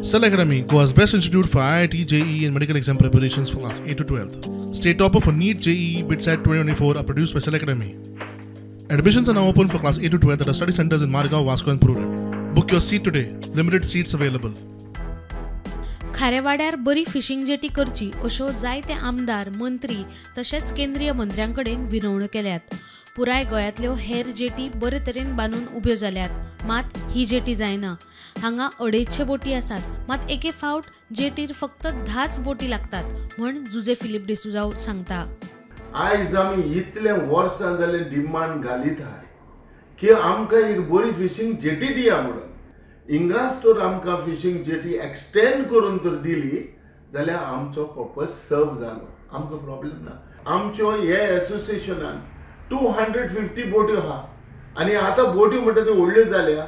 Cell Academy, Goa's best institute for IIT, JEE and medical exam preparations for class 8 to 12. State topper for NEET, JEE, BITSAT 2024 are produced by Cell Academy. Admissions are now open for class 8 to 12 at our study centers in Margao, Vasco and Prudent. Book your seat today. Limited seats available. खारेवाड्यार बरी fishing jetty करची अश्यो जायते आमदार, मंत्री तशेंच केंद्रीय मंत्र्यां कडेन विनवण्यो केल्यात. पुराय गोंयांतल्यो हेर जेटी बरे तरेन बांदून उब्यो जाल्यात, मात ही जेटी जायना. हांगा 250 बोटी आसात, मात एके फावट जेटीर फक्त 10 बोटी लागतात म्हण जुजे फिलीप डिसुजा सांगता. आयज आमी इतले वर्सां जाले डिमांड घालीत आहाय की आमकां एक बरी फिशींग जेटी दिया म्हणून. इंगाच तर आमकां फिशींग जेटी एक्सटेंड करून तर दिली जाल्यार आमचो पर्पज सर्व जालो, आमकां प्रॉब्लेम ना. आमच्यो हे एसोसिएशनान 250 बोट्यो आहा आनी आतां बोट्यो म्हणटा त्यो व्हडल्यो जाल्या.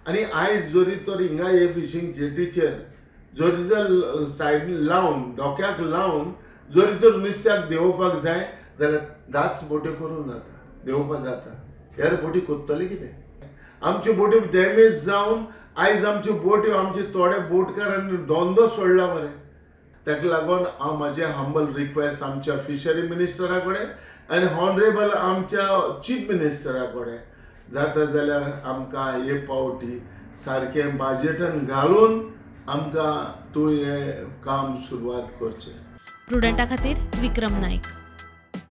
आनी आयज जरी तर हिंगा हे फिशींग जेटीचेर जरी जर सायड लावन धोक्याक लावन जरी तर नुस्त्याक देंवोवपाक जाय जाल्यार 10 बोट्यो करूंक जाता, देंवोवपाक जाता. हेर बोटी कोत्तले कितें? आमच्यो बोट्यो डॅमेज जावन आयज आमच्यो बोट्यो आमचे थोडे बोटकारांनी धंदो सोडला मरे. ताका लागून हांव म्हाजें हंबल रिक्वेस्ट आमच्या फिशरी मिनिस्टरा कडेन आनी हॉनरेबल आमच्या चीफ मिनिस्टरा कडेन जाता जाल्यार आमकां हे पावटी सारकें बाजेटान घालून आमकां तूं हें काम सुरवात करचें. प्रुडंटा खातीर विक्रम नायक.